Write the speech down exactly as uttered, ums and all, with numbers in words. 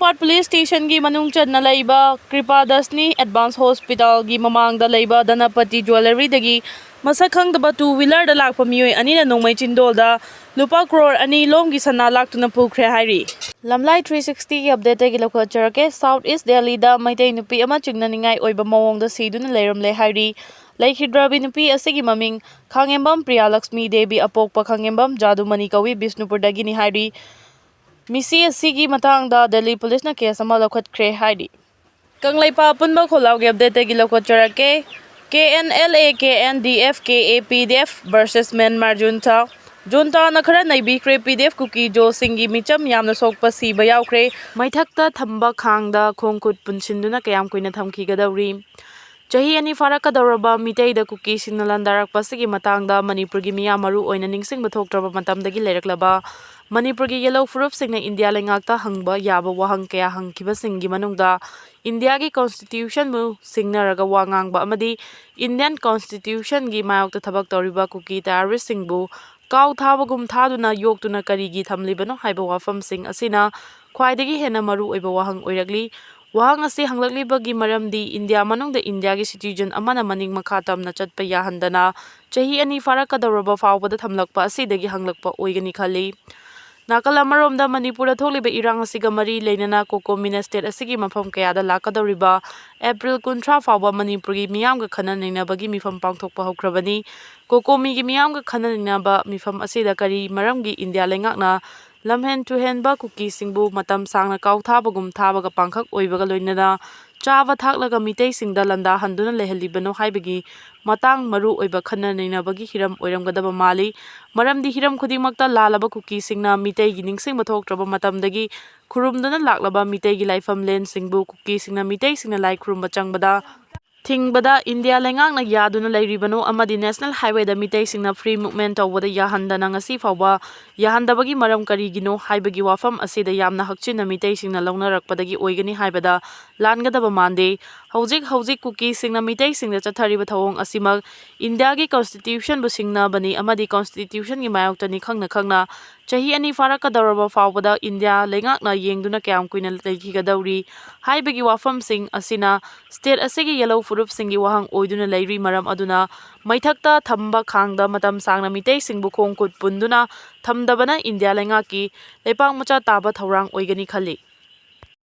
ꯄꯥꯠ ꯄꯨꯂꯤꯁ ꯁ꯭ꯇꯦꯁꯟꯒꯤ ꯃꯅꯨꯡ ꯆꯟꯅ ꯂꯩꯕ ꯀ꯭ꯔꯤꯄꯥꯗꯁꯅꯤ ꯑꯦꯗꯚꯥꯟꯁ ꯍꯣꯁꯄꯤꯇꯥꯜꯒꯤ ꯃꯃꯥꯡꯗ ꯂꯩꯕ ꯙꯅꯄꯇꯤ ꯖ꯭ꯋꯦꯂꯔꯤꯗꯒꯤ ꯃꯁꯛ ꯈꯪꯗꯕ ꯇꯨ ꯋꯤꯂꯔꯗ ꯂꯥꯛꯄ ꯃꯤꯑꯣꯏ ꯑꯅꯤꯅ ꯅꯣꯡꯃꯩ ꯆꯤꯟꯗꯣꯜꯗ ꯂꯨꯄꯥ ꯀ꯭ꯔꯣꯔ ꯑꯅꯤ ꯂꯣꯝꯒꯤ ꯁꯅꯥ ꯂꯥꯛꯇꯨꯅ ꯄꯨꯈ꯭ꯔꯦ ꯍꯥꯏꯔꯤ꯫ ꯂꯝꯂꯥꯏ ꯊ꯭ꯔꯤ ꯁꯤꯛꯁꯇꯤꯒꯤ ꯑꯞꯗꯦꯠꯇꯒꯤ ꯂꯧꯈꯠꯆꯔꯛꯀꯦ꯫ ꯁꯥꯎꯠ ꯏꯁ ꯗꯦꯜꯂꯤꯗ ꯃꯩꯇꯩ ꯅꯨꯄꯤ ꯑꯃ ꯆꯤꯡꯅꯅꯤꯡꯉꯥꯏ ꯑꯣꯏꯕ ꯃꯑꯣꯡꯗ ꯁꯤꯗꯨꯅ ꯂꯩꯔꯝꯂꯦ ꯍꯥꯏꯔꯤ꯫ ꯂꯩꯈꯤꯗ꯭ꯔꯕꯤ ꯅꯨꯄꯤ ꯑꯁꯤꯒꯤ ꯃꯃꯤꯡ ꯈꯥꯉꯦꯝꯕꯝ ꯄ꯭ꯔꯤꯌꯥꯂꯛꯁꯃꯤ ꯗꯦꯕꯤ, ꯑꯄꯣꯛꯄ ꯈꯥꯉꯦꯝꯕꯝ ꯖꯥꯗꯨꯃꯅꯤ ꯀꯧꯏ, ꯕꯤꯁꯅꯨꯄꯨꯔꯗꯒꯤꯅꯤ ꯍꯥꯏꯔꯤ꯫ ꯃꯤꯁꯤ ꯑꯁꯤꯒꯤ ꯃꯇꯥꯡꯗ ꯗꯦꯜꯂꯤ ꯄꯨꯂꯤꯁꯅ ꯀꯦꯁ ꯑꯃ ꯂꯧꯈꯠꯈ꯭ꯔꯦ ꯍꯥꯏꯔꯤ꯫ ꯀꯪꯂꯩꯄꯥꯛ ꯑꯄꯨꯟꯕ ꯈꯣꯜꯂꯥꯎꯒꯤ ꯑꯞꯗꯦꯠꯇꯒꯤ ꯂꯧꯈꯠꯆꯔꯛꯀꯦ꯫ K N L A, K N D F, K A P D F versus Myanmar junta. ꯖꯨꯟꯇꯥꯅ ꯈꯔ ꯅꯩꯕꯤꯈ꯭ꯔꯦ꯫ ꯄꯤ ꯗꯤ ꯑꯦꯐ ꯀꯨꯀꯤ ꯖꯣꯁꯤꯡꯒꯤ ꯃꯤꯆꯝ ꯌꯥꯝꯅ ꯁꯣꯛꯄ ꯁꯤꯕ ꯌꯥꯎꯈ꯭ꯔꯦ꯫ ꯃꯩꯊꯛꯇ ꯊꯝꯕ ꯈꯥꯡꯗ ꯈꯣꯡ ꯈꯨꯠ ꯄꯨꯟꯁꯤꯟꯗꯨꯅ ꯀꯌꯥꯝ ꯀꯨꯏꯅ ꯊꯝꯈꯤꯒꯗꯧꯔꯤ? ꯆꯍꯤ ꯑꯅꯤ ꯐꯥꯔꯛꯀꯗꯧꯔꯕ ꯃꯤꯇꯩꯗ ꯀꯨꯀꯤꯁꯤꯡꯅ ꯂꯥꯟꯗꯥꯔꯛꯄ ꯑꯁꯤꯒꯤ ꯃꯇꯥꯡꯗ ꯃꯅꯤꯄꯨꯔꯒꯤ ꯃꯤꯌꯥꯝ ꯃꯔꯨ ꯑꯣꯏꯅ ꯅꯤꯡꯁꯤꯡꯕ ꯊꯣꯛꯇ꯭ꯔꯕ ꯃꯇꯝꯗꯒꯤ ꯂꯩꯔꯛꯂꯕ ꯃꯅꯤꯄꯨꯔꯒꯤ ꯌꯦꯜꯍꯧ ꯐꯨꯔꯨꯞꯁꯤꯡꯅ ꯏꯟꯗꯤꯌꯥ ꯂꯩꯉꯥꯛꯇ ꯍꯪꯕ ꯌꯥꯕ ꯋꯥꯍꯪ ꯀꯌꯥ ꯍꯪꯈꯤꯕꯁꯤꯡꯒꯤ ꯃꯅꯨꯡꯗ ꯏꯟꯗꯤꯌꯥꯒꯤ ꯀꯣꯟꯁꯇꯤꯇ꯭ꯌꯨꯁꯟꯕꯨ ꯁꯤꯡꯅꯔꯒ ꯋꯥ ꯉꯥꯡꯕ ꯑꯃꯗꯤ ꯏꯟꯗꯤꯌꯟ ꯀꯣꯟꯁꯇꯤꯇ꯭ꯌꯨꯁꯟꯒꯤ ꯃꯥꯌꯣꯛꯇ ꯊꯕꯛ ꯇꯧꯔꯤꯕ ꯀꯨꯀꯤ ꯇꯦꯔꯣꯔꯤꯁꯁꯤꯡꯕꯨ ꯀꯥꯎ ꯊꯥꯕꯒꯨꯝ ꯊꯥꯗꯨꯅ ꯌꯣꯛꯇꯨꯅ ꯀꯔꯤꯒꯤ ꯊꯝꯂꯤꯕꯅꯣ ꯍꯥꯏꯕ ꯋꯥꯐꯝꯁꯤꯡ ꯑꯁꯤꯅ ꯈ꯭ꯋꯥꯏꯗꯒꯤ ꯍꯦꯟꯅ ꯃꯔꯨ ꯑꯣꯏꯕ ꯋꯥꯍꯪ ꯑꯣꯏꯔꯛꯂꯤ꯫ ꯋꯥꯍꯪ ꯑꯁꯤ ꯍꯪꯂꯛꯂꯤꯕꯒꯤ ꯃꯔꯝꯗꯤ ꯏꯟꯗꯤꯌꯥ ꯃꯅꯨꯡꯗ ꯏꯟꯗꯤꯌꯥꯒꯤ ꯁꯤꯇꯤꯖꯟ ꯑꯃꯅ ꯃꯅꯤꯡ ꯃꯈꯥ ꯇꯝꯅ ꯆꯠꯄ ꯌꯥꯍꯟꯗꯅ ꯆꯍꯤ ꯑꯅꯤ ꯐꯥꯔꯛꯀꯗꯧꯔꯕ ꯐꯥꯎꯕꯗ ꯊꯝꯂꯛꯄ ꯑꯁꯤꯗꯒꯤ ꯍꯪꯂꯛꯄ ꯑꯣꯏꯒꯅꯤ ꯈꯜꯂꯤ꯫ ꯅꯥꯀꯜ ꯑꯃꯔꯣꯝꯗ ꯃꯅꯤꯄꯨꯔꯗ ꯊꯣꯛꯂꯤꯕ ꯏꯔꯥꯡ ꯑꯁꯤꯒ ꯃꯔꯤ ꯂꯩꯅꯅ ꯀꯣꯀꯣꯃꯤꯅ ꯁ꯭ꯇꯦꯠ ꯑꯁꯤꯒꯤ ꯃꯐꯝ ꯀꯌꯥꯗ ꯂꯥꯛꯀꯗꯧꯔꯤꯕ ꯑꯦꯄ꯭ꯔꯤꯜ ꯀꯨꯟꯊ꯭ꯔꯥ ꯐꯥꯎꯕ ꯃꯅꯤꯄꯨꯔꯒꯤ ꯃꯤꯌꯥꯝꯒ ꯈꯟꯅ ꯅꯩꯅꯕꯒꯤ ꯃꯤꯐꯝ ꯄꯥꯡꯊꯣꯛꯄ ꯍꯧꯈ꯭ꯔꯕꯅꯤ꯫ ꯀꯣꯀꯣꯃꯤꯒꯤ ꯃꯤꯌꯥꯝꯒ ꯈꯟꯅ ꯅꯩꯅꯕ ꯃꯤꯐꯝ ꯑꯁꯤꯗ ꯀꯔꯤ ꯃꯔꯝꯒꯤ ꯏꯟꯗꯤꯌꯥ ꯂꯩꯉꯥꯛꯅ ꯂꯝꯍꯦꯟ ꯇꯨꯍꯦꯟꯕ ꯀꯨꯀꯤꯁꯤꯡꯕꯨ ꯃꯇꯝ ꯁꯥꯡꯅ ꯀꯥꯎꯊꯥꯕꯒꯨꯝ ꯊꯥꯕꯒ ꯄꯥꯡꯈꯛ ꯑꯣꯏꯕꯒ ꯂꯣꯏꯅꯅ ꯆꯥꯕ ꯊꯛꯂꯒ ꯃꯤꯇꯩꯁꯤꯡꯗ ꯂꯥꯟꯗꯥꯍꯟꯗꯨꯅ ꯂꯩꯍꯜꯂꯤꯕꯅꯣ ꯍꯥꯏꯕꯒꯤ ꯃꯇꯥꯡ ꯃꯔꯨ ꯑꯣꯏꯕ ꯈꯟꯅ ꯅꯩꯅꯕꯒꯤ ꯍꯤꯔꯝ ꯑꯣꯏꯔꯝꯒꯗꯕ ꯃꯥꯜꯂꯤ꯫ ꯃꯔꯝꯗꯤ ꯍꯤꯔꯝ ꯈꯨꯗꯤꯡꯃꯛꯇ ꯂꯥꯜꯂꯕ ꯀꯨꯀꯤꯁꯤꯡꯅ ꯃꯤꯇꯩꯒꯤ ꯅꯤꯡꯁꯤꯡꯕ ꯊꯣꯛꯇ꯭ꯔꯕ ꯃꯇꯝꯗꯒꯤ ꯈꯨꯔꯨꯝꯗꯨꯅ ꯂꯥꯛꯂꯕ ꯃꯤꯇꯩꯒꯤ ꯂꯥꯏꯐꯝꯂꯦꯟꯁꯤꯡꯕꯨ ꯀꯨꯀꯤꯁꯤꯡꯅ ꯃꯤꯇꯩꯁꯤꯡꯅ ꯂꯥꯏ ꯈꯨꯔꯨꯝꯕ ꯆꯪꯕꯗ ꯊꯤꯡꯕꯗ ꯏꯟꯗꯤꯌꯥ ꯂꯩꯉꯥꯛꯅ ꯌꯥꯗꯨꯅ ꯂꯩꯔꯤꯕꯅꯣ ꯑꯃꯗꯤ National Highwayꯗ ꯃꯤꯇꯩꯁꯤꯡꯅ free movement ꯇꯧꯕꯗ ꯌꯥꯍꯟꯗꯅ ꯉꯁꯤ ꯐꯥꯎꯕ ꯌꯥꯍꯟꯗꯕꯒꯤ ꯃꯔꯝ ꯀꯔꯤꯒꯤꯅꯣ ꯍꯥꯏꯕꯒꯤ ꯋꯥꯐꯝ ꯑꯁꯤꯗ ꯌꯥꯝꯅ ꯍꯛꯆꯤꯟꯅ ꯃꯤꯇꯩꯁꯤꯡꯅ ꯂꯧꯅꯔꯛꯄꯗꯒꯤ ꯑꯣꯏꯒꯅꯤ ꯍꯥꯏꯕꯗ ꯂꯥꯟꯒꯗꯕ ꯃꯥꯟꯗꯦ꯫ ꯍꯧꯖꯤꯛ ꯍꯧꯖꯤꯛ ꯀꯨꯀꯤꯁꯤꯡꯅ ꯃꯤꯇꯩꯁꯤꯡꯗ ꯆꯠꯊꯔꯤꯕ ꯊꯧꯑꯣꯡ ꯑꯁꯤꯃꯛ ꯏꯟꯗꯤꯌꯥꯒꯤ Constitutionꯕꯨ ꯁꯤꯡꯅꯕꯅꯤ ꯑꯃꯗꯤ Constitutionꯒꯤ ꯃꯥꯌꯣꯛꯇꯅꯤ ꯈꯪꯅ ꯈꯪꯅ ꯆꯍꯤ ꯑꯅꯤ ꯐꯥꯔꯛꯀꯗꯧꯔꯕ ꯐꯥꯎꯕꯗ ꯏꯟꯗꯤꯌꯥ ꯂꯩꯉꯥꯛꯅ ꯌꯦꯡꯗꯨꯅ ꯀꯌꯥꯝ ꯀꯨꯏꯅ ꯂꯩꯈꯤꯒꯗꯧꯔꯤ ꯍꯥꯏꯕꯒꯤ ꯋꯥꯐꯝꯁꯤꯡ ꯑꯁꯤꯅ state ꯑꯁꯤꯒꯤ ꯌꯦꯜꯍꯧ ꯐꯨꯔꯨꯞꯁꯤꯡꯒꯤ ꯋꯥꯍꯪ ꯑꯣꯏꯗꯨꯅ ꯂꯩꯔꯤ꯫ ꯃꯔꯝ ꯑꯗꯨꯅ ꯃꯩꯊꯛꯇ ꯊꯝꯕ ꯈꯥꯡꯗ ꯃꯇꯝ ꯁꯥꯡꯅ ꯃꯤꯇꯩꯁꯤꯡꯕꯨ ꯈꯣꯡ ꯈꯨꯠ ꯄꯨꯟꯗꯨꯅ ꯊꯝꯗꯕꯅ ꯏꯟꯗꯤꯌꯥ ꯂꯩꯉꯥꯛꯀꯤ ꯂꯩꯄꯥꯛ ꯃꯆꯥ ꯇꯥꯕ ꯊꯧꯔꯥꯡ ꯑꯣꯏꯒꯅꯤ ꯈꯜꯂꯤ꯫